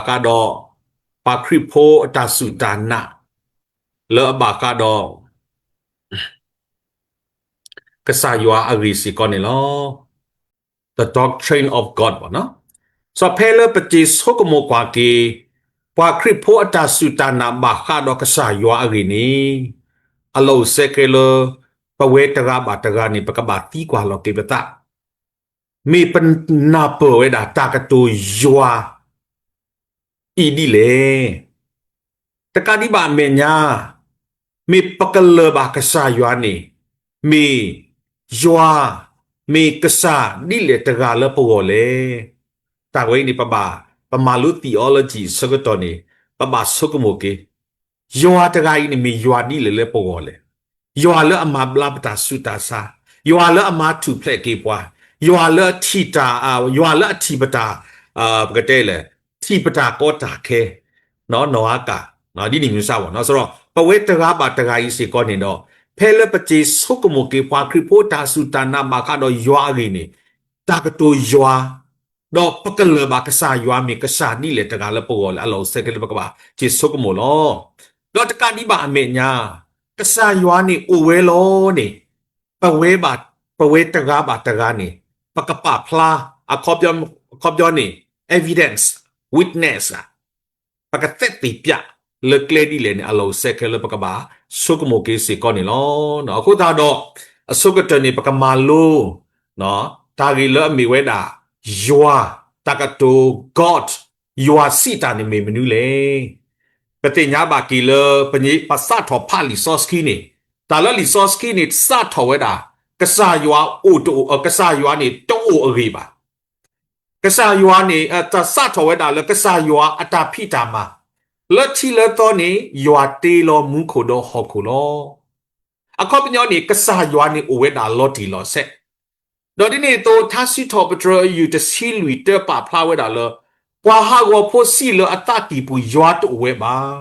ကစၢ်ယွၤအဂ့ၢ်န့ၣ်မ့ၢ်တၢ်လၢအဘၣ်ဃးဒီး ပှၤခရံာ်ဖိအတၢ်စူၢ်တၢ်နာ် လၢအဘၣ်ဃးဒီး ကစၢ်ယွၤအဂ့ၢ်စ့ၢ်ကီးန့ၣ်လီၤ. The doctrine of God ဘၣ်နီၤ. စီၤဖဲလၢပစ့ဆိကမိၣ်ကွၢ်က့ၤ ပှၤခရံာ်ဖိအတၢ်စူၢ်တၢ်နာ်ဘၣ်ဃးဒီးကစၢ်ယွၤအဂ့ၢ်န့ၣ် အလီၢ်အိၣ်စဲကဲလၢ ပဝဲတဂၤဘၣ်တဂၤန့ၣ် ပကဘၣ်သံကွၢ်လီၤက့ၤပသး မ့ၢ်ပနၢ်ပၢၢ်ဝဲဒၣ်တၢ်ကတိၤယွၤ အံၤဒ်လဲၣ်. တကးဒံးဘၣ်အမဲာ်ညါ မ့ၢ်ပကလၢၢ်ဘၣ်ကစၢ်ယွၤန့ၣ် မ့ၢ်ယွၤ မ့ၢ်ကစၢ်ဒ်လဲၣ်တဂၤလၢပဂီၢ်လဲၣ်. တၢ်ဝဲအံၤန့ၣ် ပဘၣ် ပမၤလိ theology အဆၢကတီၢ်န့ၣ် ပဘၣ်ဆိကမိၣ်က့ၤ ယွၤတဂၤအံၤန့ၣ် မ့ၢ်ယွၤဒ်လဲၣ်လၢပဂီၢ်လဲၣ်. ယွၤလၢအမၤဘျါပတၢ်ဆူးတၢ်ဆါ, ယွၤလၢအမၤထူၣ်ဖျဲးက့ၤပှၤ, ယွၤလၢအထံၣ်တၢ်, ယွၤလၢအထံၣ်ပတၢ်, ပကတဲလဲၣ်, ထံၣ်ပတၢ်ကီတၢ်ခဲ, နီၢ်အါကၣ်, ဒ်န့ၣ်မ့ၢ်စ့ၢ်ကီး, ဒီးပဝဲတဂၤဘၣ်တဂၤအံၤစ့ၢ်ကီးန့ၣ်ဒီး, ဖဲလၢပစ့ဆိကမိၣ်က့ၤပှၤခရံာ်ဖိတၢ်စူၢ်တၢ်နာ်ဘၣ်ဃးဒီးယွၤအဂ့ၢ်န့ၣ်, တၢ်ကတိၤယွၤ ဒီးပကလၢၢ်ဘၣ်ကစၢ်ယွၤမ့ၢ်ကစၢ်ဒ်လဲၣ်တဂၤလၢပဂီၢ်လဲၣ် အလီၢ်အိၣ်စဲကဲလၢပကဘၣ်စ့ဆိကမိၣ်လီၤ. ဒီးတကးဒံးဘၣ်အမဲာ်ညါ, ကစၢ်ယွၤန့ၣ်အိၣ်ဝဲလီၤန့ၣ်, ပဝဲဘၣ်, ပဝဲတဂၤဘၣ်တဂၤန့ၣ်, ပကပာ်ဖျါ, အခီပညီန့ၣ် evidence, witness ဧါ, ပကသက်သေပြ လၢကျဲဒ်လဲၣ်န့ၣ် အလီၢ်အိၣ်စဲကဲလၢပကဘၣ်ဆိကမိၣ်က့ၤစ့ၢ်ကီးန့ၣ်လီၤ. အဃိသတးဒီး, အဆိကတၢၢ်န့ၣ် ပကမၤလိ တၢ်ဂ့ၢ်လၢအမ့ၢ်ဝဲဒၣ် ယွၤ, တၢ်ကတိၤ God, ယွၤစံးတၢ်န့ၣ်မ့ၢ်မနုၤလဲၣ်. ပသ့ၣ်ညါဘၣ်က့ၤလၢ ပစးထီၣ်ဖးလံာ်စီဆှံန့ၣ်, တၢ်လၢလံာ်စီဆှံန့ၣ် စးထီၣ်ဝဲဒၣ် ကစၢ်ယွၤအိၣ်တအိၣ်, ကစၢ်ယွၤန့ၣ်တအိၣ်အဂ့ၢ်ဘၣ်. ကစၢ်ယွၤန့ၣ် တၢ်စးထီၣ်ဝဲဒၣ်လၢကစၢ်ယွၤအတၢ်ဖံးတၢ်မၤ, လၢထံလၢသီန့ၣ် ယွၤတ့လီၤမူခိၣ်ဒီးဟီၣ်ခိၣ်လီၤ. အခီပညီန့ၣ် ကစၢ်ယွၤန့ၣ်အိၣ်ဝဲဒၣ်လီၤတံၢ်လီၤဆဲး, ဒီးဒ်န့ၣ်အသိး ထါစံးထီၣ်ပတြၢၤအယုၢ်တဆံလွံၢ်တၢပာ်ဖျါဝဲဒၣ်လၢ ပှၤဟးဂီၤဖိစံးလၢအသးကံၢ်ပူၤ ယွၤတအိၣ်ဝဲဘၣ်.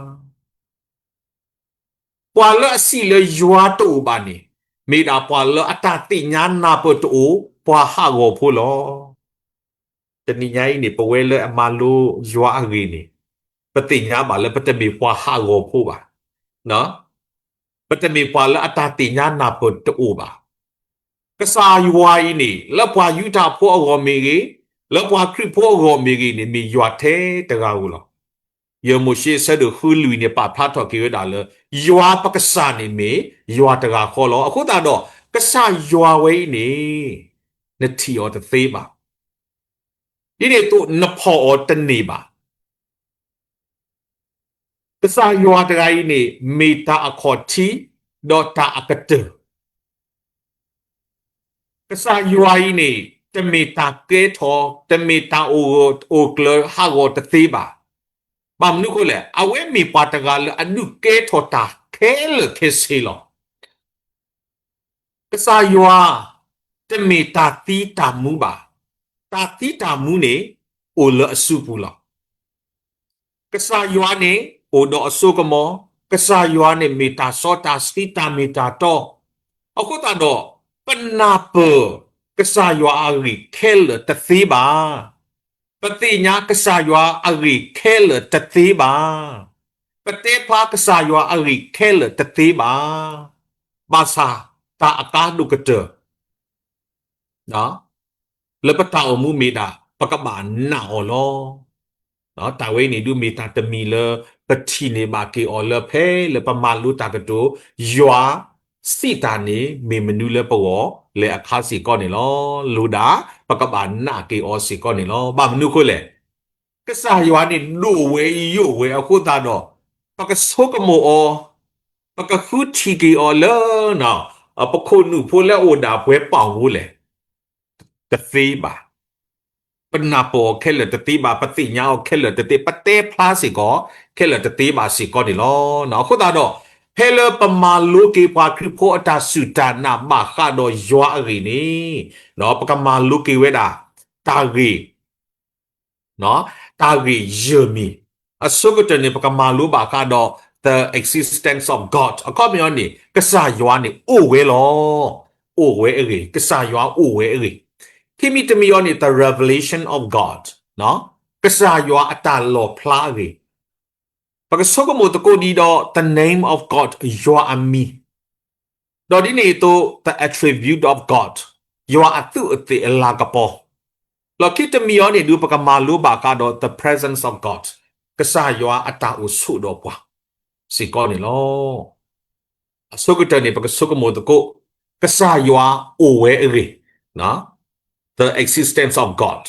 ပှၤလၢအစံးလၢယွၤတအိၣ်ဘၣ်န့ၣ်, မ့ၢ်ဒၣ်ပှၤလၢအတၢ်သ့ၣ်ညါနၢ်ပၢၢ်တအိၣ်, ပှၤဟးဂီၤဖိလီၤ. တနံၤညါအံၤန့ၣ် ပဝဲလၢအမၤလိယွၤအဂ့ၢ်န့ၣ်, ပသ့ၣ်ညါဘၣ်လၢပတမ့ၢ်ပှၤဟးဂီၤဖိဘၣ်. ပတမ့ၢ်ပှၤလၢအတၢ်သ့ၣ်ညါနၢ်ပၢၢ်တအိၣ်ဘၣ်. ကစၢ်ယွၤအံၤန့ၣ် လၢပှၤယူဒၤဖိအဂီၢ်မ့ၢ်ဂ့ၤ, လၢပှၤခရံာ်ဖိအဂီၢ်မ့ၢ်ဂ့ၤန့ၣ် မ့ၢ်ယွၤထဲတဂၤဧိၤလီၤ. ယဲၢ်မိၤၡ့အဆၢဒိၣ်ဃုလွံၢ်န့ၣ် ပာ်ဖျါထီၣ်က့ၤဝဲဒၣ်လၢ ယွၤပကစၢ်န့ၣ်မ့ၢ်ယွၤတဂၤဃီလီၤ. အဃိသတးဒီး ကစၢ်ယွၤဝဲအံၤန့ၣ် နထံၣ်အီၤတသ့ဘၣ်. ဒ်န့ၣ်အသိးနဖီၣ်အီၤတန့ၢ်ဘၣ်. ကစၢ်ယွၤတဂၤအံၤန့ၣ် မ့ၢ်တၢ်အခီၣ်ထံး ဒီးတၢ်အကတၢၢ်. ကစၢ်ယွၤအံၤန့ၣ် တမ့ၢ်တၢ်ကဲထီၣ်, တမ့ၢ်တၢ်အိၣ်ဂၢၢ်အိၣ်ကျၢၤဟးဂီၤတသ့ဘၣ်. ဘၣ်မနုၤအဃိလဲၣ်, အဝဲမ့ၢ်ပှၤတဂၤလၢအဒုးကဲထီၣ်တၢ်ခဲလၢာ်ခဲဆ့လီၤ. ကစၢ်ယွၤ တမ့ၢ်တၢ်သံတၢ်မူဘၣ်. တၢ်သံတၢ်မူန့ၣ် အိၣ်လၢအစုပူၤလီၤ. ကစၢ်ယွၤန့ၣ် အိၣ်ဒီးအစိကမီၤ, ကစၢ်ယွၤန့ၣ်မ့ၢ်တၢ်စီတၢ်ဆှံ တၢ်မ့ၢ်တၢ်တီ, အဃိသတးဒီး ပနၢ်ပၢၢ် ကစၢ်ယွၤအဂ့ၢ်ခဲလၢာ်တသ့ဘၣ်. ပသ့ၣ်ညါကစၢ်ယွၤအဂ့ၢ်ခဲလၢာ်တသ့ဘၣ်. ပတဲဖျါကစၢ်ယွၤအဂ့ၢ်ခဲလၢာ်တသ့ဘၣ်. ဘၣ်ဆၣ် တၢ်အကါဒိၣ်ကတၢၢ် လၢပတၢ်အိၣ်မူမ့ၢ်ဒၣ် ပကဘၣ်နာ်အီၤလီၤ. တၢ်ဝဲအံၤန့ၣ်ဒုးမ့ၢ်တၢ်တမံၤလၢ ပထံၣ်န့ၢ်ဘၣ်က့ၤအီၤလၢဖဲလၢပမၤလိတၢ်ကတိၤ ယွၤစံးတၢ်န့ၣ် မ့ၢ်မနုၤလၢပဂီၢ်လဲၣ်အခါစ့ၢ်ကီးန့ၣ်လီၤ. လိၣ်ဒၣ် ပကဘၣ်နာ်က့ၤအီၤစ့ၢ်ကီးန့ၣ်လီၤ. ဘၣ်မနုၤအဃိလဲၣ်, ကစၢ်ယွၤန့ၣ်ဒိၣ်ဝဲယိာ်ဝဲအဃိသတးဒီး ပကဆိကမိၣ်အီၤ, ပကဃုထံၣ်က့ၤအီၤလၢ ပခိၣ်နူာ်ဖိလၢအအိၣ်ဒၣ်ပှဲၤပာ်ဧိၤလဲၣ်, တသ့ဘၣ်. ပနၢ်ပၢၢ်အီၤခဲလၢာ်တသ့ဘၣ်, ပသ့ၣ်ညါအီၤခဲလၢာ်တသ့, ပတဲဖျါစ့ၢ်ကီး ခဲလၢာ်တသ့ဘၣ်စ့ၢ်ကီးန့ၣ်လီၤ. အဃိသတးဒီး ဖဲလၢပမၤလိက့ၤပှၤခရံာ်ဖိအတၢ်စူၢ်တၢ်နာ်ဘၣ်ဃးဒီးယွၤအဂ့ၢ်န့ၣ်, ပကမၤလိက့ၤဝဲဒၣ် တၢ်ဂ့ၢ် တၢ်ဂ့ၢ်ယဲၢ်မံၤ, အဆိကတၢၢ်န့ၣ် ပကမၤလိဘၣ်ဃးဒီး the existence of God အခီပညီန့ၣ် ကစၢ်ယွၤန့ၣ်အိၣ်ဝဲလီၤ. အိၣ်ဝဲအဂ့ၢ်, ကစၢ်ယွၤအိၣ်ဝဲအဂ့ၢ်. ခံမံၤတမံၤအံၤန့ၣ် the revelation of God, တၢ် ကစၢ်ယွၤအတၢ်လီၣ်ဖျါအဂ့ၢ်, ပကဆိကမိၣ်သကိးဒံးဒီး the name of God, ယွၤအမံၤ, ဒီးဒ်န့ၣ်အသိး the attribute of God, ယွၤအသူးအသ့ၣ်အလၤကပီၤ, လီၢ်ခံတမံၤအံၤန့ၣ်ဒုး ပကမၤလိဘၣ်ဃးဒီး the presence of God, ကစၢ်ယွၤအတၢ်အိၣ်ဆိးဒီးပှၤ စ့ၢ်ကီးန့ၣ်လီၤ. အဆိကတၢၢ်န့ၣ် ပကဆိကမိၣ်သကိး ကစၢ်ယွၤအိၣ်ဝဲအဂ့ၢ်, the existence of God.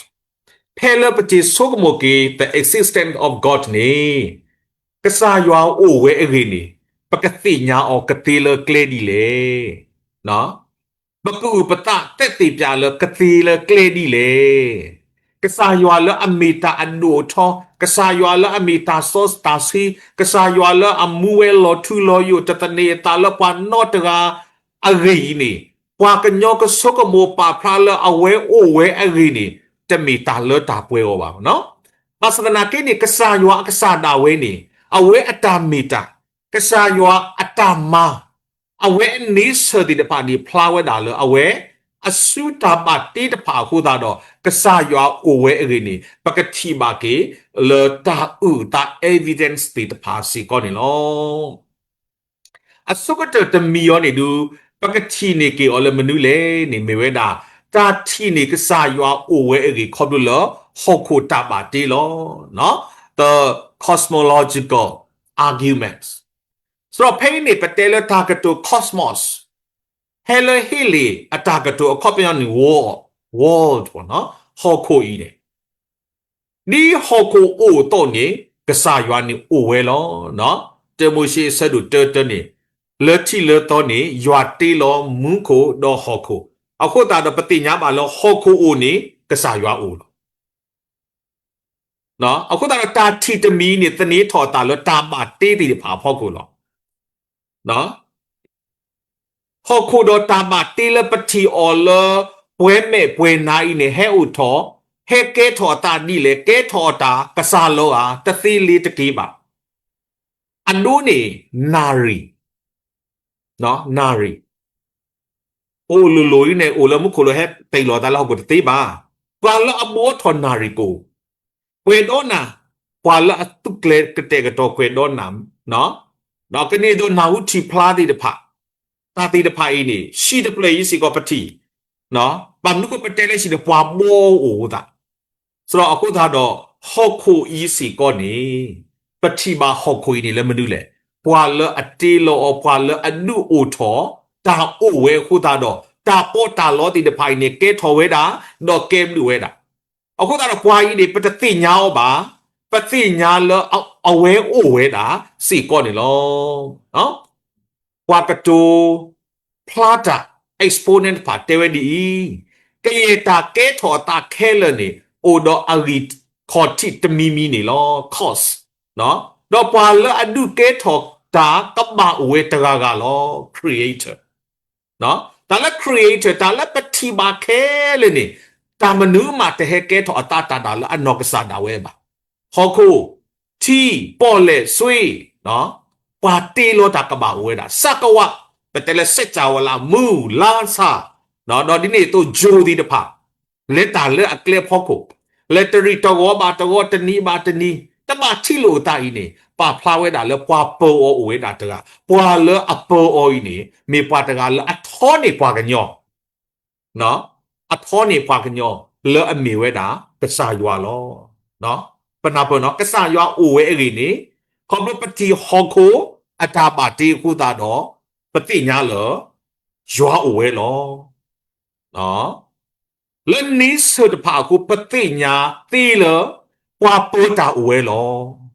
ဖဲလၢပက့ၤဆိကမိၣ်က့ၤ the existence of God န့ၣ်, ကစၢ်ယွၤအိၣ်ဝဲအဂ့ၢ်န့ၣ် ပကသ့ၣ်ညါအီၤကသ့လၢကျဲဒ်လဲၣ်. ပကအုၣ်ပသးတဲသ့ၣ်ပၠးလၢကသ့လၢကျဲဒ်လဲၣ်. ကစၢ်ယွၤလၢအမ့ၢ်တၢ်အဒိၣ်အထီ, ကစၢ်ယွၤလၢအမ့ၢ်တၢ်စီတၢ်ဆှံ, ကစၢ်ယွၤလၢအမူဝဲလီၤထူလီၤယိာ် တသန့ၤအသးလၢပှၤနီတဂၤအဂ့ၢ်အံၤန့ၣ်, ပှၤကညီကဆိကမိၣ်ပာ်ဖျါလၢအဝဲအိၣ်ဝဲအဂ့ၢ်န့ၣ် တမ့ၢ်တၢ်လၢတၢ်ပှဲၤအီၤဘၣ်. ဘၣ်ဆၣ်သနာ်က့န့ၣ် ကစၢ်ယွၤအကစၢ်ဒၣ်ဝဲန့ၣ် အဝဲအတၢ်မ့ၢ်တၢ်, ကစၢ်ယွၤအတၢ်မၤ, အဝဲအန့ဆၢၣ်သ့ၣ်တဖၣ်န့ၣ် ဖျါဝဲဒၣ်လၢအဝဲအစုတၢ်ဘၣ်တ့တဖၣ်အဃိသတးဒီး ကစၢ်ယွၤအိၣ်ဝဲအဂ့ၢ်န့ၣ် ပကထံၣ်ဘၣ်က့ၤလၢတၢ်အုၣ်သး evidence သ့ၣ်တဖၣ်စ့ၢ်ကီးန့ၣ်လီၤ. အဆိကတၢၢ်တမံၤအံၤန့ၣ်ဒုး ပကထံၣ်န့ၢ်က့ၤအီၤလၢမနုၤလဲၣ်န့ၣ် မ့ၢ်ဝဲဒၣ် တၢ်ထံၣ်န့ၢ်ကစၢ်ယွၤအိၣ်ဝဲအဂ့ၢ် ခီဖျိလၢဟီၣ်ခိၣ်တၢ်ဘၣ်တ့လီၤ. The cosmological arguments. ဆိုတော့ ဖဲအံၤန့ၣ် ပတဲလၢတၢ်ကတိၤ cosmos ဟဲလၢဟ့လ့ၣ်အတၢ်ကတိၤအခီပညီန့ၣ် world, world ဟီၣ်ခိၣ်အံၤန့ၣ် ဒ်ဟီၣ်ခိၣ်အိၣ်အသိးန့ၣ် ကစၢ်ယွၤန့ၣ်အိၣ်ဝဲလီၤ. တၢမိၤၡ့အဆၢဒိၣ်တၢတၢန့ၣ်, လၢထံးလၢသီန့ၣ် ယွၤတ့လီၤမူခိၣ်ဒီးဟီၣ်ခိၣ်, အဃိသတးဒီးပသ့ၣ်ညါဘၣ်လၢဟီၣ်ခိၣ်အိၣ်န့ၣ် ကစၢ်ယွၤအိၣ်လီၤ. အဃိသတးဒီးတၢ်ထံၣ်တမံၤန့ၣ် သန့ၤထီၣ်အသးလၢတၢ်ဘၣ်တ့သ့ၣ်တဖၣ်အဖီခိၣ်လီၤ. ဟီၣ်ခိၣ်ဒီးတၢ်ဘၣ်တ့လၢပထံၣ်အီၤလၢ ပှဲၤမဲာ်ပှဲၤနါအံၤန့ၣ် ဟဲအိၣ်ထီၣ်, ဟဲကဲထီၣ်အသးဒ်လဲၣ်, ကဲထီၣ်အတၢ်ကစၢ်လီၤဧါ, တသ့လ့ၤတက့ၤဘၣ်. အဒိန့ၣ် နၣ်ရံၣ်, နၣ်ရံၣ် အိၣ်လိၤလိၤအံၤန့ၣ် အိၣ်လၢမူခိၣ်လိၤ ဟဲတ့ၢ်လီၤသးလၢဟီၣ်ခိၣ်တသ့ဘၣ်. ပှၤလၢအဘှီထီၣ်နၣ်ရံၣ်ကအိၣ်, ကွဲးဒီးနၤ, ပှၤလၢအသူၣ်ကျဲၤကတဲာ်ကတီၤကွဲးဒီးနၤ, ဒီးကန့ၢ်ဒိးနၢ်ဟူထံၣ်ဖျါသ့ၣ်တဖၣ်, တၢ်သ့ၣ်တဖၣ်အံၤန့ၣ် ဟံၣ်တဖျၢၣ်အံၤစ့ၢ်ကီးပထံၣ်, ဘၣ်မနုၤဃိပတဲလၢဟံၣ်န့ၣ် ပှၤဘှီအိၣ်အသး ဆိုတော့ အဃိသတးဒီး ဟီၣ်ခိၣ်အံၤစ့ၢ်ကီးန့ၣ် ပထံၣ်ဘၣ်ဟီၣ်ခိၣ်အံၤန့ၣ်လၢမနုၤလဲၣ်. ပှၤလၢအတ့လီၤအီၤ, ပှၤလၢအဒုးအိၣ်ထီၣ်, တၢ်အိၣ်ဝဲအဃိသတးဒီး တၢ်ပီးတၢ်လီသ့ၣ်တဖၣ်အံၤန့ၣ် ကဲထီၣ်ဝဲဒၣ်, ဒီးကဲဘျုးဝဲဒၣ်. အဃိသတးဒီးပှၤအံၤန့ၣ် ပတသ့ၣ်ညါအီၤဘၣ်, ပသ့ၣ်ညါလၢအဝဲအိၣ်ဝဲဒၣ်စ့ၢ်ကီးန့ၣ်လီၤ. ပှၤကတိၤဖျါတၢ် exponent တဖၣ်တဲဝဲဒ်အံၤ, ကယဲၢ်တၢ်ကဲထီၣ်အသးခဲလၢာ်န့ၣ် အိၣ်ဒီးအဂံၢ်ခီၣ်ထံးတမံၤမံၤန့ၣ်လီၤ, cause, ဒီးပှၤလၢအဒုးကဲထီၣ်တၢ်ကဘၣ်အိၣ်ဝဲတဂၤဂၤလီၤ, creator. တၢ်လၢ creator, တၢ်လၢပထံၣ်ဘၣ်ခဲလၢာ်န့ၣ် တၢ်မနုၤမးတဟဲကဲထီၣ်အသးတၢ်ဒၣ်လၢအနီၢ်ကစၢ်ဒၣ်ဝဲဘၣ်. ဟီၣ်ခိၣ်, ထံ, ပီၣ်လဲၣ်, စွ့, ပှၤတ့လီၤတၢ်ကဘၣ်အိၣ်ဝဲဒၣ် စကဝါ, ပတဲလၢစၢကဝလး, မုၢ်, လါ, ဆၣ်, ဒီးဒ်န့ၣ်အသိး ယိၤသ့ၣ်တဖၣ် လဲၤတၢ်လၢအကျဲဖီခိၣ်, လဲၤတရံးတဂီၤဘၣ်တဂီၤ, တနံၤဘၣ်တနံၤ, တဘၣ်ထံၣ်လိာ်အသးအံၤန့ၣ် ပာ်ဖျါဝဲဒၣ်လၢပှၤပၢၤအီၤအိၣ်ဝဲဒၣ်တဂၤ, ပှၤလၢအပၢၤအီၤအံၤန့ၣ် မ့ၢ်ပှၤတဂၤလၢအထီန့ၢ်ပှၤကညီ အထီန့ၢ်ပှၤကညီလၢအမ့ၢ်ဝဲဒၣ်ကစၢ်ယွၤလီၤ. ပနၢ်ပၢၢ်နီၤ ကစၢ်ယွၤအိၣ်ဝဲအဂ့ၢ်န့ၣ် ခီဖျိပထံၣ်ဟီၣ်ခိၣ်အတၢ်ဘၣ်တ့အဃိသတးဒီး ပသ့ၣ်ညါလၢ ယွၤအိၣ်ဝဲလီၤ. လၢန့ဆၢၣ်တဖၣ်အဃိ ပသ့ၣ်ညါသ့လၢ ပှၤပၢၤတၢ်အိၣ်ဝဲလီၤ.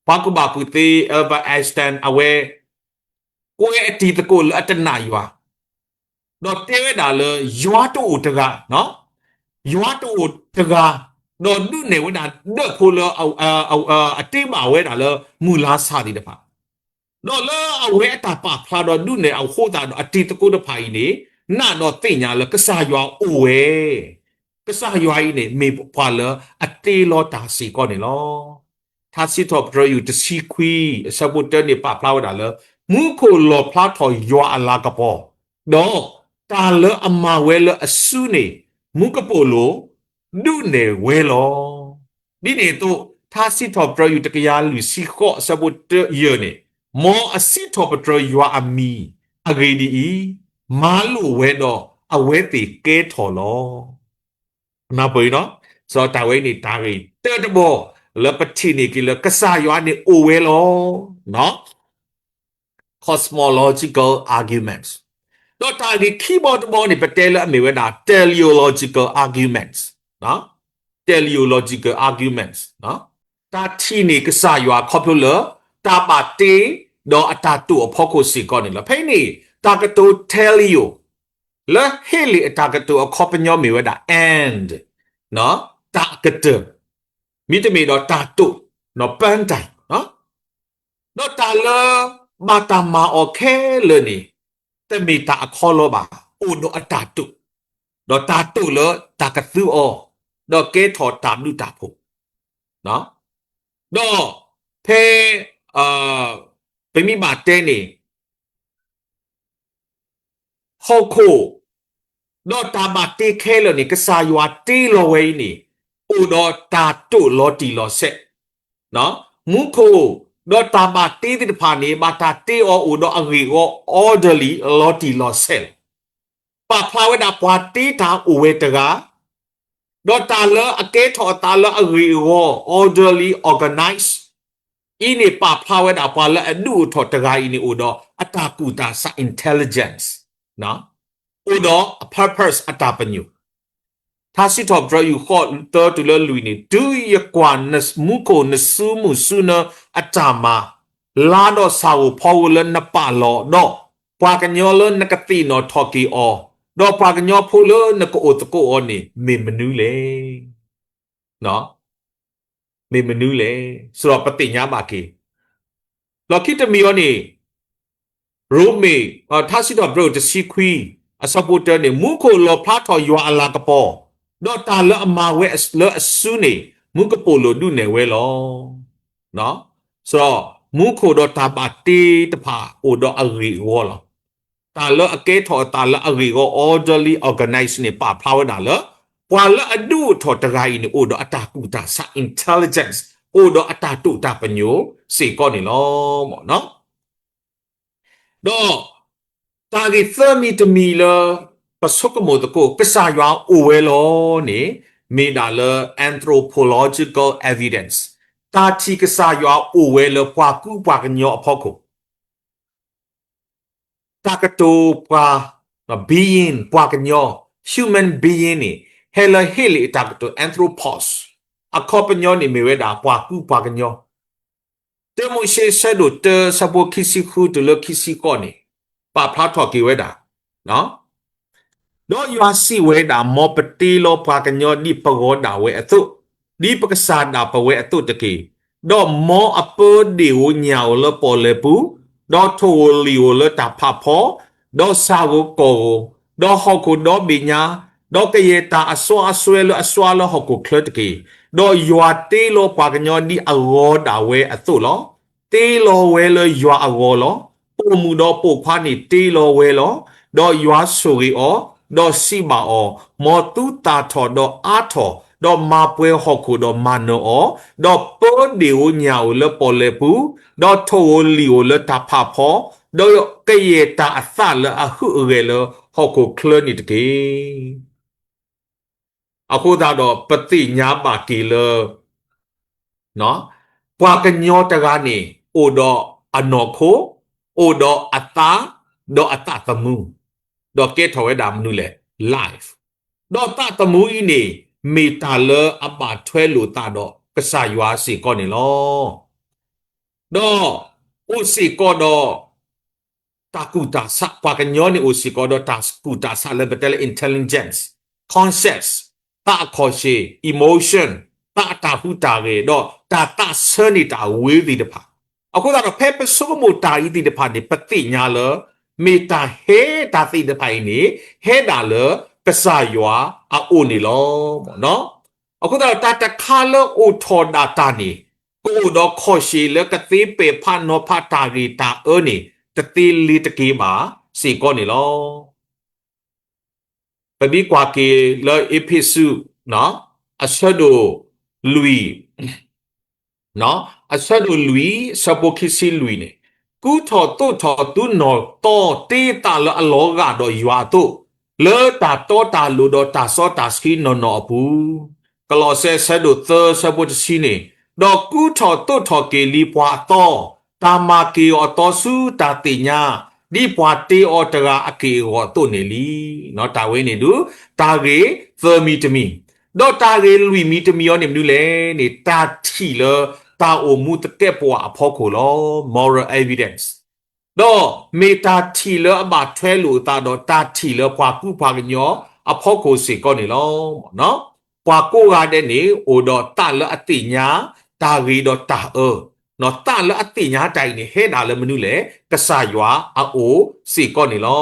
ပှၤကူၣ်ဘၣ်ကူၣ်သ့ Albert Einstein အဝဲ ကွဲးအတံၤသကိးလၢအတနာ်ယွၤ, ဒီးတဲဝဲဒၣ်လၢ ယွၤတအိၣ်တဂၤ, ယွၤတအိၣ်တဂၤ, ဒီးဒုးနဲၣ်ဝဲဒၣ်ဒၢးဖိလၢ အတ့ဘၣ်ဝဲဒၣ်လၢမုၢ်လါဆၣ်သ့ၣ်တဖၣ်, ဒီးလၢအဝဲအတၢ်ပာ်ဖျါဒီးဒုးနဲၣ်အဃိသတးဒီး အတံၤသကိးတဖၣ်အံၤန့ၣ် နာ်ဒီးသ့ၣ်ညါလၢကစၢ်ယွၤအိၣ်ဝဲ, ကစၢ်ယွၤအံၤန့ၣ် မ့ၢ်ပှၤလၢအတ့လီၤတၢ်စ့ၢ်ကီးန့ၣ်လီၤ. ထါစံးထီၣ်ပတြၢၤ ယူၢ်တဆံခွံ အဆၢဖိတၢန့ၣ် ပာ်ဖျါဝဲဒၣ်လၢ မူခိၣ်လီၣ်ဖျါထီၣ်ယွၤအလၤကပီၤ, ဒီးတၢ်လၢအမၤဝဲလၢအစုန့ၣ် မူကပိာ်လိၤ, ဒုးနဲၣ်ဝဲလီၤ. ဒ်န့ၣ်အသိး ထါစံးထီၣ်ပတြၢၤယူၢ်တကယၤလွံၢ်ဆံဃိး အဆၢဖိတၢယဲၢ်န့ၣ်, မ်အစံးထီၣ်ပတြၢၤယွၤအမံၤအဂ့ၢ်ဒ်အံၤ, မၤလိာ်ဝဲဒီးအဝဲသ့ၣ်ကဲထီၣ်လီၤ. နၢ်ပၢၢ်အံၤနီၤ, စးတၢ်ဝဲအံၤန့ၣ် တၢ်ဂ့ၢ်တၢတဘီ လၢပထံၣ်န့ၢ်က့ၤလၢကစၢ်ယွၤန့ၣ်အိၣ်ဝဲလီၤ. cosmological arguments, ဒီးတၢ်ဂ့ၢ်ခံဘီတဘီန့ၣ် ပတဲလၢအမ့ၢ်ဝဲဒၣ် teleological arguments, teleological arguments, တၢ်ထံၣ်န့ၢ်ကစၢ်ယွၤခီဖျိလၢ တၢ်ဘၣ်တ့ ဒီးအတၢ်တိာ်အဖီခိၣ်စ့ၢ်ကီးန့ၣ်လီၤ. ဖဲအံၤန့ၣ် တၢ်ကတိၤ teleo လၢဟ့လ့ၣ်အတၢ်ကတိၤအခီပညီမ့ၢ်ဝဲဒၣ် and, တၢ်အကတၢၢ်, မ့တမ့ၢ်ဒီးတၢ်တိာ်, ပၢတၢ် ဒီးတၢ်လၢဘၣ်တၢ်မၤအီၤခဲလၢာ်န့ၣ် တမ့ၢ်တၢ်အခီလီၤဘၣ်, အိၣ်ဒီးအတၢ်တိာ်, ဒီးတၢ်တိာ်လၢတၢ်ကသုအီၤ, ဒီးကဲထီၣ်တၢ်ဘျုးတၢ်ဖှိၣ်, ဒီးဖဲ ပမ့ၢ်ဘၣ်တဲန့ၣ် ဟီၣ်ခိၣ် ဒီးတၢ်ဘၣ်တ့ခဲလၢာ်န့ၣ် ကစၢ်ယွၤတ့လီၤဝဲအံၤန့ၣ် အိၣ်ဒီးတၢ်တိာ်လီၤတံၢ်လီၤဆဲး, မူခိၣ် ဒီးတၢ်ဘၣ်တ့သ့ၣ်တဖၣ်န့ၣ် ဘၣ်တၢ်တ့အီၤအိၣ်ဒီးအဂ့ၢ်အဝီ orderly လီၤတံၢ်လီၤဆဲးလီၤ. ပာ်ဖျါဝဲဒၣ်ပှၤတ့တၢ်အိၣ်ဝဲတဂၤ, ဒီးတၢ်လၢအကဲထီၣ်အသးလၢအဂ့ၢ်အဝီ orderly organize အံၤန့ၣ် ပာ်ဖျါဝဲဒၣ်ပှၤလၢအဒုးအိၣ်ထီၣ်တဂၤအံၤန့ၣ် အိၣ်ဒီးအတၢ်ကူၣ်တၢ်ဆး intelligence, အိၣ်ဒီးအ purpose အတၢ်ပညိၣ်. ထါစံးထီၣ်ပတြၢၤယူၢ်ဃိး သၢတုၤလၢလွံၢ်န့ၣ်, တုၤယကွၢ်နမူခိၣ်နစုမုၢ်စုနၢအတၢ်မၤ, လါဒီးဆၣ်ဧိၤဖီဧိၤလၢနပာ်လီၤ, ဒီးပှၤကညီလၢနကသ့ၣ်နီၣ်ထီၣ်က့ၤအီၤ, ဒီးပှၤကညီဖိလၢနကအိၣ်သကိးအီၤန့ၣ် မ့ၢ်မနုၤလဲၣ်. မ့ၢ်မနုၤလဲၣ်. စရီပသ့ၣ်ညါဘၣ်က့ၤ လီၢ်ခံတမံၤအံၤန့ၣ်, ရိမ့ၤ ထါစံးထီၣ်ပတြၢၤတဆံခွံ အဆၢဖိတၢန့ၣ်, မူခိၣ်လီၣ်ဖျါထီၣ်ယွၤအလၤကပီၤ, ဒီးတၢ်လၢအမၤဝဲလၢအစုန့ၣ် မူကပိာ်လိာ်ဒုးနဲၣ်ဝဲလီၤ. စရီ မူခိၣ်ဒီးတၢ်ဘၣ်တ့တဖၣ်အိၣ်ဒီးအဂ့ၢ်အဝီလီၤ. တၢ်လၢအကဲထီၣ်အသးလၢအဂ့ၢ်အဝီ orderly organize န့ၣ် ပာ်ဖျါဝဲဒၣ်လၢ ပှၤလၢအဒုးအိၣ်ထီၣ်တဂၤအံၤန့ၣ် အိၣ်ဒီးအတၢ်ကူၣ်တၢ်ဆး intelligence, အိၣ်ဒီးအတၢ်တိာ်တၢ်ပညိၣ်စ့ၢ်ကီးန့ၣ်လီၤ. ဒီးတၢ်ဂ့ၢ်သၢမံၤတမံၤလၢ ပဆိကမိၣ်သကိး ကစၢ်ယွၤအိၣ်ဝဲလီၤန့ၣ် မ့ၢ်ဒၣ်လၢ anthropological evidence, တၢ်ထံၣ်ကစၢ်ယွၤအိၣ်ဝဲလၢပှၤကူပှၤကညီအဖီခိၣ် တၢ်ကတိၤပှၤ being ပှၤကညီ human being န့ၣ် ဟဲလၢဟ့လ့ၣ်အတၢ်ကတိၤ anthropos, အခီပညီန့ၣ်မ့ၢ်ဝဲဒၣ်ပှၤကူပှၤကညီ. တၢမိၤၡ့ဆၢဒိၣ်တၢ ဆၢဖိခံဆံဃုတုၤလၢခံဆံဃိးန့ၣ် ပာ်ဖျါထီၣ်က့ၤဝဲဒၣ် ဒီးယွၤစံးဝဲဒၣ်, မ်ပတ့လီၤပှၤကညီဒ်ပဂီၤဒၣ်ဝဲအသိး, ဒ်ပကစၢ်ဒၣ်ပဝဲအသိးတက့ၢ်. ဒီးမ်အပၢဒ့ၣ်ဧိၤညၣ်ဧိၤလၢပီၣ်လဲၣ်ပူၤ, ဒီးထိၣ်ဧိၤလံၣ်ဧိၤလၢတၢ်ဖးဖီ, ဒီးဆၣ်ဧိၤကီၢ်ဧိၤ, ဒီးဟီၣ်ခိၣ်ဒီဘ့ၣ်ညါ, ဒီးကယဲၢ်တၢ်အစီအဆှံလၢအစွါလၢဟီၣ်ခိၣ်ချၢတက့ၢ်. ဒီးယွၤတ့လီၤပှၤကညီဒ်အဂီၤဒၣ်ဝဲအသိးလီၤ. တ့လီၤဝဲလၢယွၤအဂီၤလီၤ. ပိာ်မုၣ်ဒီးပိာ်ခွါန့ၣ်တ့လီၤဝဲလီၤ. ဒီးယွၤဆိၣ်ဂ့ၤအီၤ, ဒီးစံးဘၣ်အီၤ, မ်သုသၣ်ထီၣ်ဒီးအါထီၣ်, ဒီးမၤပှဲၤဟီၣ်ခိၣ်ဒီးမၤနၢၤအီၤ, ဒီးပၢဒ့ၣ်ဧိၤညၣ်ဧိၤလၢပီၣ်လဲၣ်ပူၤ, ဒီးထိၣ်ဧိၤလံၣ်ဧိၤလၢတၢ်ဖးဖီ, ဒီးကယဲၢ်တၢ်အသၣ်လၢအဟုးအဂဲၤလၢဟီၣ်ခိၣ်ချၢန့ၣ်တက့ၢ်. အဃိသတးဒီး ပသ့ၣ်ညါဘၣ်က့ၤလၢ ပှၤကညီတဂၤန့ၣ် အိၣ်ဒီးအနီၢ်ခိ, အိၣ်ဒီးအသး, ဒီးအသးသမူ, ဒီးကဲထီၣ်ဝဲဒၣ်မနုၤလဲၣ် life, ဒီးသးသမူအံၤန့ၣ် မ့ၢ်တၢ်လၢအဘၣ်ထွဲလိာ်သးဒီးကစၢ်ယွၤစ့ၢ်ကီးန့ၣ်လီၤ. ဒီးအိၣ်စ့ၢ်ကီးဒီး တၢ်ကူၣ်တၢ်ဆး, ပှၤကညီန့ၣ်အိၣ်စ့ၢ်ကီးဒီးတၢ်ကူၣ်တၢ်ဆးလၢပတဲလၢ intelligence, conscience, သးအခီၣ်ဆ့ၣ် emotion, သးအတၢ်ဟူးတၢ်ဂဲၤ, ဒီးတၢ်သးဆၢန့ၢ်တၢ်ဝဲသ့ၣ်တဖၣ်. အဃိသတးဒီး ဖဲပဆိကမိၣ်တၢ်အံၤသ့ၣ်တဖၣ်န့ၣ် ပသ့ၣ်ညါလၢ မ့ၢ်တၢ်ဟဲတၢ်သ့ၣ်တဖၣ်အံၤန့ၣ် ဟဲဒၣ်လၢကစၢ်ယွၤအအိၣ်န့ၣ်လီၤ. အဃိသတးဒီး တၢ်တခါလၢအိၣ်ထီၣ်ဒၣ်တၢ်န့ၣ် ကအိၣ်ဒီးခီၣ်ဆ့ၣ်လၢကသ့ပဲာ်ဖးနီၤဖးတၢ်ဂ့ၢ်တၢ်အၢန့ၣ် တသ့လ့ၤတက့ၤဘၣ်စ့ၢ်ကီးန့ၣ်လီၤ. ပမ့ၢ်ကွၢ်က့ၤလၢအ့းဖ့းစူး အဆၢဒိၣ်လွံၢ် အဆၢဒိၣ်လွံၢ် အဆၢဖိခံဆံလွံၢ်န့ၣ်, ကူထီၣ်သိးထီၣ်သုနီၢ်သီတ့သးလၢအလီၤဂာ်ဒီးယွၤအသိး, လၢတၢ်တီတၢ်လိၤဒီးတၢ်စီတၢ်ဆှံနီၢ်နီၢ်အပူၤ, ကလီးစဲအဆၢဒိၣ်သၢအဆၢဖိတဆံန့ၣ်, ဒီးကူထီၣ်သိးထီၣ်က့ၤလံပှၤအသီ, တၢ်မၤက့ၤအီၤအသီဆူတၢ်သ့ၣ်ညါ, ဒ်ပှၤတ့အီၤတဂၤအက့ၢ်အဂီၤအသိးန့ၣ်လံ. တၢ်ဝဲန့ၣ်ဒုး တၢ်ဂ့ၢ်သၢမံၤတမံၤ, ဒီးတၢ်ဂ့ၢ်လွံၢ်မံၤတမံၤအံၤန့ၣ်မနုၤလဲၣ်န့ၣ်, တၢ်ထံၣ်လၢတၢ်အိၣ်မူသကဲးပဝးအဖီခိၣ်လီၤ. Moral evidence. ဒီးမ့ၢ်တၢ်ထံၣ်လၢအဘၣ်ထွဲလိာ်အသးဒီးတၢ်ထံၣ်လၢပှၤကူပှၤကညီအဖီခိၣ်စ့ၢ်ကီးန့ၣ်လီၤ. ပှၤကိးဂၤဒဲးန့ၣ် အိၣ်ဒီးသးလၢအသ့ၣ်ညါတၢ်ဂ့ၤဒီးတၢ်အၢ, သးလၢအသ့ၣ်ညါတၢ်အံၤန့ၣ် ဟဲဒၣ်လၢမနုၤလဲၣ်, ကစၢ်ယွၤအအိၣ်စ့ၢ်ကီးန့ၣ်လီ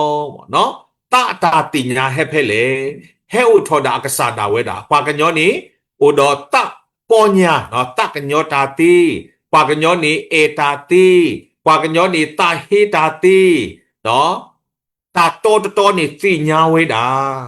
ၤ. သးအတၢ်သ့ၣ်ညါဟဲဖဲလဲၣ်, ဟဲအိၣ်ထီၣ်ဒၣ်အကစၢ်ဒၣ်ဝဲဒၣ်. ပှၤကညီန့ၣ် အိၣ်ဒီးသးပီညါ, သးကညီၤတၢ်သ့, ပှၤကညီန့ၣ်အဲၣ်တၢ်သ့, ပှၤကညီန့ၣ်သးဟ့တၢ်သ့, တၢ်တီတတီန့ၣ်သ့ၣ်ညါဝဲဒၣ်.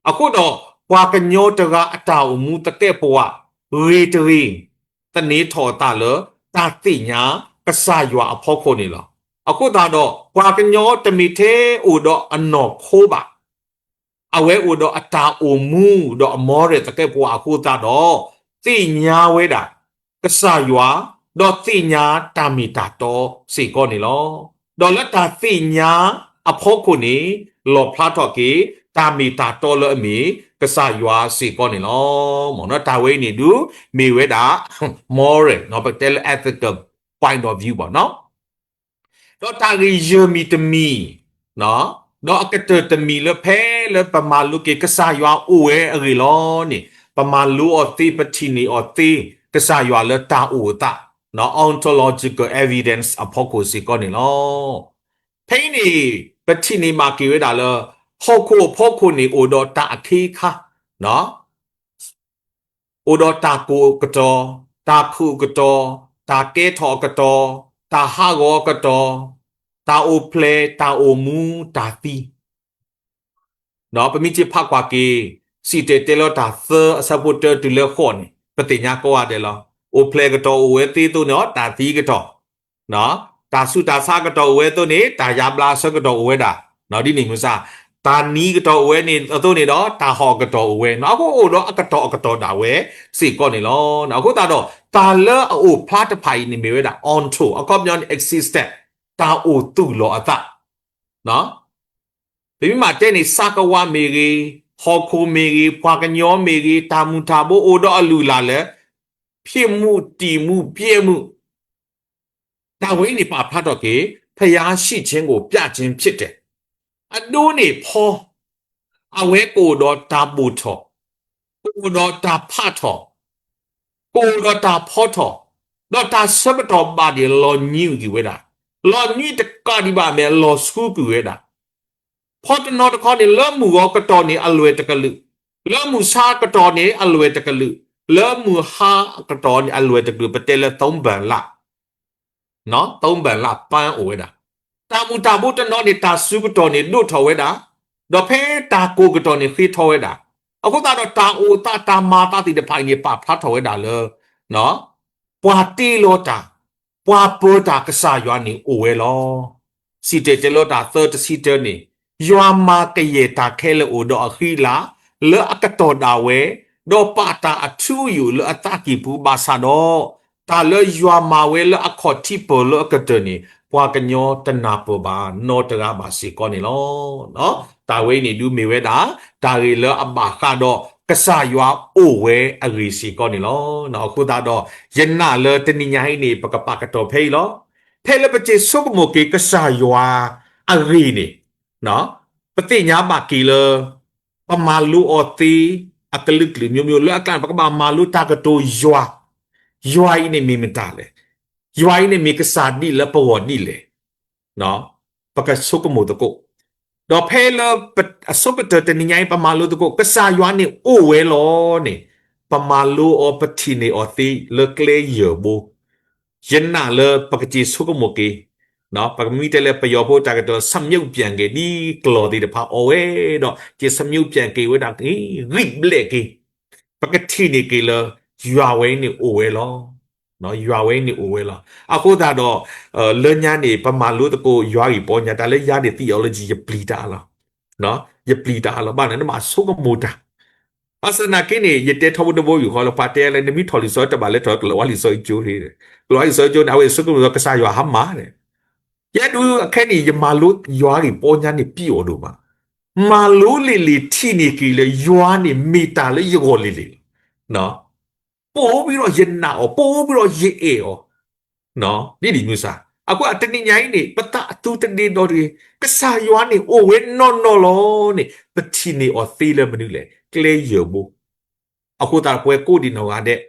အဃိဒီး ပှၤကညီတဂၤအတၢ်အိၣ်မူသကဲးပဝး ဂ့ၤတဂ့ၤ သန့ၤထီၣ်အသးလၢတၢ်သ့ၣ်ညါကစၢ်ယွၤအဖီခိၣ်န့ၣ်လီၤ. အဃိသတးဒီး ပှၤကညီတမ့ၢ်ထဲအိၣ်ဒီးအနီၢ်ခိဘၣ်, အဝဲအိၣ်ဒီးအတၢ်အိၣ်မူဒီးအ moral သကဲးပဝးအဃိသတးဒီး သ့ၣ်ညါဝဲဒၣ် ကစၢ်ယွၤ, ဒီးသ့ၣ်ညါတၢ်မ့ၢ်တၢ်တီစ့ၢ်ကီးန့ၣ်လီၤ. ဒီးလၢတၢ်သ့ၣ်ညါအဖီခိၣ်န့ၣ် လီၣ်ဖျါထီၣ်က့ၤ တၢ်မ့ၢ်တၢ်တီလၢအမ့ၢ်ကစၢ်ယွၤစ့ၢ်ကီးန့ၣ်လီၤ. တၢ်ဝဲအံၤန့ၣ်ဒုး မ့ၢ်ဝဲဒၣ် moral ပကတဲလၢ ethical point of view ဘၣ်နီၤ. ဒီးတၢ်ဂ့ၢ်ယဲၢ်မံၤတမံၤ, ဒီးအကတၢၢ်တမံၤလၢဖဲလၢပမၤလိက့ၤကစၢ်ယွၤအိၣ်ဝဲအဂ့ၢ်လီၤန့ၣ်, ပမၤလိအီၤသ့ ပထံၣ်န့ၢ်အီၤသ့ ကစၢ်ယွၤလၢတၢ်အိၣ်အသး, ontological evidence အဖီခိၣ်စ့ၢ်ကီးန့ၣ်လီၤ. ဖဲအံၤန့ၣ် ပထံၣ်န့ၢ်ဘၣ်က့ၤဝဲဒၣ်လၢ ဟီၣ်ခိၣ်အဖီခိၣ်န့ၣ်အိၣ်ဒီးတၢ်အခ့အခါ အိၣ်ဒီးတၢ်ကိးကတီၤ, တၢ်ခိးကတီၤ, တၢ်ကဲထီၣ်အကတီၤ, တၢ်ဟးဂီၤအကတီၤ, တၢ်အိၣ်ဖျဲၣ်, တၢ်အိၣ်မူ, တၢ်သံ. ပမ့ၢ်က့ၤဖးကွၢ်က့ၤ စံၣ်တဲၤတဲလီၤတၢ်သၢအဆၢဖိတၢတုၤလၢဃိးန့ၣ် ပသ့ၣ်ညါကိးဂၤဒဲးလီၤ. အိၣ်ဖျဲၣ်အကတီၤအိၣ်ဝဲသ့အသိးန့ၣ် တၢ်သံအကတီၤ, တၢ်ဆူးတၢ်ဆါအကတီၤအိၣ်ဝဲအသိးန့ၣ် တၢ်ယါဘျါအဆၢကတီၢ်အိၣ်ဝဲဒၣ်, ဒ်န့ၣ်မုၢ်ဆါ, တၢ်နံၤကတီၤအိၣ်ဝဲန့ၣ်အသိးန့ၣ်ဒီး တၢ်ဟီၣ်အကတီၤအိၣ်ဝဲ, အဃိအိၣ်ဒီးအကတီၤအကတီၤဒၣ်ဝဲစ့ၢ်ကီးန့ၣ်လီၤ. အဃိသတးဒီး တၢ်လၢအအိၣ်ဖျါတဖၣ်အံၤန့ၣ်မ့ၢ်ဝဲဒၣ် onto အခီပညီန့ၣ် existence, တၢ်အိၣ်သူၣ်လီၤအသး ပမ့ၢ်မၤတဲန့ၣ် စးကဝးမ့ၢ်ဂ့ၤ, ဟီၣ်ခိၣ်မ့ၢ်ဂ့ၤ, ပှၤကညီမ့ၢ်ဂ့ၤ, တၢ်မုၢ်တၢ်ဘိအိၣ်ဒီးအလုၢ်အလၢ်လၢ ဖြစ်မှု, တည်မှု, ပြည့်မှု, တၢ်ဝဲအံၤန့ၣ်ပာ်ဖျါထီၣ်က့ၤ ဖယါ ရှိခြင်းကို ပြခြင်းဖြစ်တယ်. အဒိန့ၣ်ဖီ အဝဲကအိၣ်ဒီးတၢ်ဘိၣ်ထီၣ်, ကအိၣ်ဒီးတၢ်ဖးထီၣ်, ကအိၣ်ဒီးတၢ်ဖီထီၣ်, ဒီးတၢ်ဆၢကတီၢ်ဘၣ်န့ၣ် လီၤညွံးကွံာ်ဝဲဒၣ်, လီၤညွံးတကးဒံးဘၣ်မ့ၢ် လီၤဆူကွံာ်ဝဲဒၣ်. ဖီတနီၤတခီန့ၣ် လၢမုၢ်ဂီၤကတီၢ်န့ၣ် အလွဲၢ်တကလုာ်, လၢမုၢ်ဆါကတီၢ်န့ၣ် အလွဲၢ်တကလုာ်, လၢမုၢ်ဟါကတီၢ်န့ၣ် အလွဲၢ်တကလုာ်, ပတဲလၢ သုံးပင်လ, သုံးပင်လ ပန်း အိၣ်ဝဲဒၣ်. တၢ်မုၢ်တၢ်ဘိတနီၤန့ၣ် တၢ်စူၤကတီၢ်န့ၣ် ဒိၣ်ထီၣ်ဝဲဒၣ်, ဒီးဖဲတၢ်ကိၢ်ကတီၢ်န့ၣ် ဃ့ထီဝဲဒၣ်. အဃိသတးဒီး တၢ်အိၣ်သးတၢ်မၤအသးသ့ၣ်တဖၣ်အံၤန့ၣ် ပာ်ဖျါထီၣ်ဝဲဒၣ်လၢ ပှၤတ့လီၤတၢ်, ပှၤပၢၤတၢ်ကစၢ်ယွၤန့ၣ်အိၣ်ဝဲလီၤ. စံၣ်တဲၤတဲလီၤတၢ်သၢတဆံတၢန့ၣ်, ယွၤမၤကယဲၢ်တၢ်ခဲလၢာ်အိၣ်ဒီးအဃံအလၤ လၢအကတီၢ်ဒၣ်ဝဲ, ဒီးပာ်တၢ်အထူအယိာ်လၢအသးကံၢ်ပူၤဘၣ်ဆၣ်ဒီး, တၢ်လၢယွၤမၤဝဲလၢအခီၣ်ထံးပၢၢ်လၢအကတၢၢ်န့ၣ် ပှၤကညီတနၢ်ပၢၢ်ဘၣ် နီတဂၤဘၣ်စ့ၢ်ကီးန့ၣ်လီၤ. တၢ်ဝဲအံၤန့ၣ်ဒုးမ့ၢ်ဝဲဒၣ် တၢ်ဂ့ၢ်လၢအဘၣ်ဃးဒီးကစၢ်ယွၤအိၣ်ဝဲအဂ့ၢ်စ့ၢ်ကီးန့ၣ်လီၤ. အဃိသတးဒီး ယနာ်လၢတနံၤညါအံၤန့ၣ် ပကပာ်ကတီၢ်ဖဲအံၤလီၤ. ဖဲလၢပက့ၤဆိကမိၣ်က့ၤကစၢ်ယွၤအဂ့ၢ်န့ၣ်, ပသ့ၣ်ညါဘၣ်က့ၤလၢ ပမၤလိအီၤသ့ အကလုာ်ကလုာ်မျိုးမျိုး လၢအကျါန့ၣ် ပကဘၣ်မၤလိတၢ်ကတိၤယွၤ, ယွၤအံၤန့ၣ်မ့ၢ်မတၤလဲၣ်, ယွၤအံၤန့ၣ်မ့ၢ်ကစၢ်ဒ်လဲၣ် ပဂီၢ်ဒ်လဲၣ် ပကဆိကမိၣ်သကိး. ဒီးဖဲလၢအဆိကတၢၢ်တနံၤညါအံၤ ပမၤလိသကိး ကစၢ်ယွၤန့ၣ်အိၣ်ဝဲလီၤန့ၣ်, ပမၤလိအီၤ ပထံၣ်န့ၢ်အီၤသ့လၢကျဲယဲၢ်ဘိ. ယနာ်လၢပကက့ၤဆိကမိၣ်က့ၤ, ပကမ့ၢ်တဲလၢပယီၤဖိတၢ်ကတိၤ ဆမုတ်ပြန်က့ၤ ဒ်ကျိာ်သ့ၣ်တဖၣ်အီၣ်ဝဲဒီး က့ၤဆမုတ်ပြန်က့ၤဝဲဒၣ် ဂံၢ်ဘျဲၣ်က့ၤ ပကထံၣ်န့ၢ်က့ၤလၢ ယွၤဝဲအံၤန့ၣ်အိၣ်ဝဲလီၤ. ယွၤဝဲအံၤန့ၣ်အိၣ်ဝဲလီၤ. အဃိသတးဒီး လၢညါန့ၣ် ပမၤလိသကိးယွၤဂ့ၢ်ပီညါ တၢ်လၢယၤန့ၣ် theology ယပျံၤတၢ်အါလီၤ. ယပျံၤတၢ်အါလီၤ ဘၣ်န နဘၣ်ဆိကမိၣ်တၢ် ဘၣ်ဆၣ်သနာ်က့န့ၣ် ယတဲထီဘိတဘိယူၢ်ဃီလၢ ပှၤတဲလၢ နမ့ၢ်ထီၣ်လံာ်စီဆှံတဘၣ်လၢထီၣ်ကလီၤဝါလံာ်စီဆှံကၠိ, ကလီၤဝါလံာ်စီဆှံကၠိန့ၣ် အဝဲဆိကမိၣ်လၢကစၢ်ယွၤဟါမၢ်န့ၣ်, ယဲဒၣ်အခဲအံၤန့ၣ် ယမၤလိယွၤဂ့ၢ်ပီညါန့ၣ် ပံၣ်အီၤဒိၣ်မး, မၤလိလံာ်လံာ်ထံၣ်န့ၢ်က့ၤလၢ ယွၤန့ၣ်မ့ၢ်တၢ်လၢယဂီၢ်လံၤလံၤလီၤ. ပိာ်ဝဲဒီးယနာ်အီၤ, ပိာ်ဝဲဒီးယအဲၣ်အီၤ ဒ်ဒ်မုၢ်ဆါ, အဃိတနံၤညါအံၤန့ၣ် ပသးအသူတဒ့ဒီတဂ့ၤ, ကစၢ်ယွၤန့ၣ်အိၣ်ဝဲနီၢ်နီၢ်လီၤန့ၣ် ပထံၣ်န့ၢ်အီၤသ့လၢမနုၤလဲၣ်, ကျဲယဲၢ်ဘိ. အဃိသတးပဝဲကိးဒံးနီၢ်ဂၤဒဲး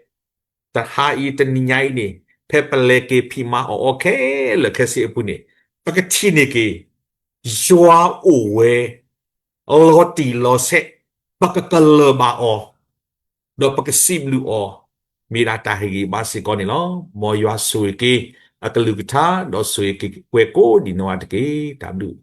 တဟါအံၤတနံၤညါအံၤန့ၣ် ဖဲပလဲၤက့ၤဖံးမၤအီၣ်အီခဲလၢာ်ခဲဆ့အပူၤန့ၣ် ပကထံၣ်န့ၢ်က့ၤ ယွၤအိၣ်ဝဲ လီၤတံၢ်လီၤဆဲး, ပကကလၢၤဘၣ်အီၤ ဒီးပကစံးဘျုးအီၤ မ့ၢ်ဒၣ်တၢ်ဟ့ၣ်ဂံၢ်ဘါစ့ၢ်ကီးန့ၣ်လီၤ. မ်ယွၤဆိၣ်ဂ့ၤက့ၤအကလုၢ်ကထါ ဒီးဆိၣ်ဂ့ၤက့ၤပှၤကိးဒံးနီၢ်ဂၤတက့ၢ်. တၢ်ဘျုး